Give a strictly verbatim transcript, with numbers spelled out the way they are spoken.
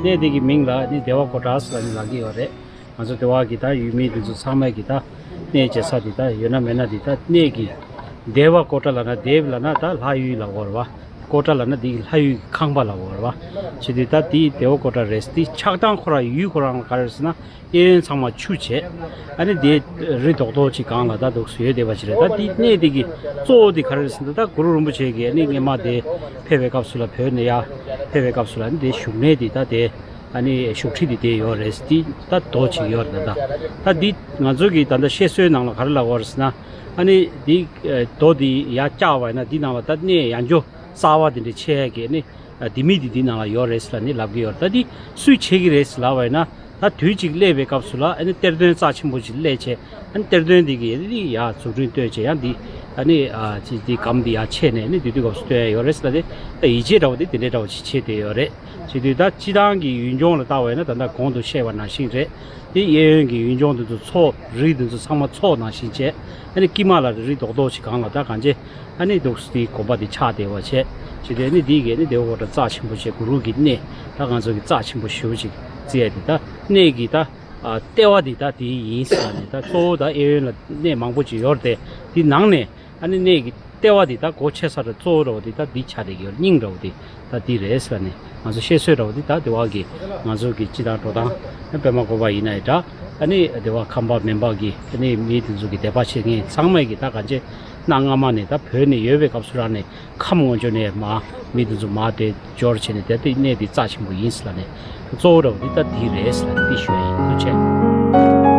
གནས་དེ་གི་མིང་ལ་ནི་དེ་བ་ཀོ་ཊ་ཟེར་ནི་ལབ་ཀྱི་ཡོད་རེད། ང་ཚོ་དེ་བ་གི་ད་ཡུལ་མི་དེ་ཚོ་ཚང་མ་གི་ད་གནས་མཇལ་ས་དེ་ད་ཡོད་ན་མེད་ན་དེ་ད་གནས་ཀྱི་དེ་བ་ཀོ་ཊ་ལབ་ན་དེ་བ་ལབ་ན་ད་ལྷ་ཡུལ་ལབ་དགོས་རེད་བ། ཀོ་ཊ་ལབ་ན་དེ་ལྷ་ཡུལ་གྱི་ཁང་པ་ལབ་དགོས་རེད་བ། བྱས་དུས་ད་དེ་དེ་བ་ཀོ་ཊ་རེད། དེ་ཆགས་སྟངས་ཁོ་རང་ཡུལ་ཁོ་རང་ལ་ག་རེ་རེད་ཟེར་ན། གཡས་གཡོན་ཚང་མ་ཆུ་བྱས། ཨ་ནི་དེ་རི་རྡོག་རྡོག་ཅིག་སྒང་ལ་ད་འདུག་སེ་ཡོད་བསྡད་པ་ཅིག་རེད། ད་དེ་གནས་དེ་གི་གཙོ་བོ་དེ་ག་རེ་རེད་ཟེར་ན། ད་གུ་རུ་རིན་པོ་ཆེ་གིས་ཨ་ནི་སྔོན་མ་དེ་ཕེབས་པའི་སྐབས་སུ་ལ་བོད་ནས་ཡར་ཕེབས་པའི་སྐབས་སུ་ལ་ཨ་ནི་དེ་བཞུགས་གནས་དེ་ད་དེ་ཨ་ནི་བཞུགས་ཁྲི་དེ་དེ་ཡོད་རེད། དེ་ད་རྡོ་ཅིག་ཡོད་རེད། ད་ད་དེ་ང་ཚོ་གི་ད་ལྟ་བཤད་སྲོལ་ནང་ལ་ག་རེ་ལབ་ཡོད་རེད་ཟེར་ན། ཨ་ནི་དེ་རྡོ་དེ་ཡར་བཀྱགས་པ་ཡིན་ན་དེ་ནང་ལ་ད་གནས་ཡང་འཇོ་གསར་པ་དེ་འདྲ་ཆགས་ཡ་གི་ཨ་ནི་ལྡེ་མིག་དེ་དེ་ནང་ལ་ཡོད་རེད་ཟེར་ལབ་ནི་ལབ་ཀྱི་ཡོད་རེད། ད་དེ་སུས་བྱེད་ཀྱི་རེད་ཟེར་ལབ་པ་ཡིན་ན། ད་དུས་གཅིག་སླེབས་པའི་སྐབས་སུ་ལ་ཨ་ནི་གཏེར་སྟོན་རྩ་ཆེན་པོ་ཅིག་སླེབས་བྱས། ཨ་ནི་གཏེར་སྟོན་དེ་གིས་ཨ་ནི་ཡར་འཛུགས་སྐྲུན་བཏོན་བྱས། ཡང་འདི་ཨ་ནི་ཨ་ཅི་འདི་སྒམ་འདི་ཡར་ཕྱེ་ནས་ཨ་ནི་དེ་དུས་སྐབས་སུ་སྟོན་ཡ་ཡོད་རེད་ཟེར་ལབ་ནི། ད་ཡིད་ཆེས་འདྲ་བོ་དེ་དེ་འདྲའི་འདྲ་བོ་ཅིག་བྱས་བསྡད་ཡོད་རེད། བྱས་དུས་ད་སྤྱིར་བཏང་གི་ཡུལ་ལྗོངས་ལ་བལྟ་བ་ཡིན་ན་ད་ལྟ་གོང་དུ་བཤད་པ་ནང་བཞིན་རེད། དེ་གཡས་གཡོན་གྱི་ཡུལ་ལྗོངས་དེ་ཚོ་མཚོ། རི་དེ་ཚོ་ཚང་མ་མཚོ་ནང་བཞིན་བྱས། ཨ་ནི་དཀྱིལ་མ་ལ་རི་རྡོག་རྡོག་ཅིག་སྒང་ལ་ད་གང་བྱས། ཨ་ནི་འདུག་སེ་དེའི་དགོན་པ་དེ་ཆགས་བསྡད་པ་བྱས། བྱས་དུས་ཨ་ནི་དེ་གིས་ཨ་ནི་དེ་བ་ཀོ་ཊ་རྩ་ཆེན་པོ་བྱས། གུ་རུ་གི་གནས། ད་ང་ཚོ་གི་རྩ་ཆེན་པོ་ཞེ་པོ་ཅིག་བརྩི་ཡ་དེ། ད་གནས་ཀྱི་ད་ཨ་ལྟེ་བ་དེ་ད་དེ་ཡིན་ཟེར་ནས། ད་གཙོ་བོ་ད་གཡས་གཡོན་ལ་གནས་མང་པོ་ཅིག་ཡོད་རེད་དེ། དེ་ནང་ནས་ཨ་ནི་གནས་ཀྱི་ལྟེ་བ་དེ་ད་སྒོ་ཕྱེ་ས་འདྲ་གཙོ་བོ་འདྲ་བོ་དེ་ད་འདི་ཆགས་བསྡད་ཀྱི་ཡོད། སྙིང་འདྲ་བོ་དེ་ད་འདི་རེད་ཟེར་ནས། ང་ཚོ་བཤད་སྲོལ་འདྲ་བོ་དེ་ད་དེ་བ་གི་ང་ཚོ་གི་སྤྱི་དང་འགྲོ་སྟངས་པད་མ་བཀོད་པ་ཡིན་ན་ཡང་འདྲ། ཨ་ནི་དེ་བ་ཁམས་པ་སྨན་པ་གི་ཨ་ནི་མི་དེ་ཚོ་གི་དད་པ་བྱེད་མཁན་ཚང་མས་ཀྱི་ད་གང་བྱས་གནའ་སྔ་མ་ནས་ད་བོད་ནས་ཡོད་པའི་སྐབས་སུ་རང་ནས་ཁམས་ངོ་ཅོག་ནས་མར་མི་དེ་ཚོ་མར་དེ་འབྱོར་བྱས་ནས། དེ་དེ་གནས་དེ་རྩ་ཆེན་པོ་ཡིན་ཟེར་ལབ་ནས། གཙོ་བོ་འདྲ་བོ་དེ་ད་འདི་རེད་ཟེར་ལབ་ནས་འདི་ཞུ་ཡ་ཡིན། ཐུགས་རྗེ་ཆེ།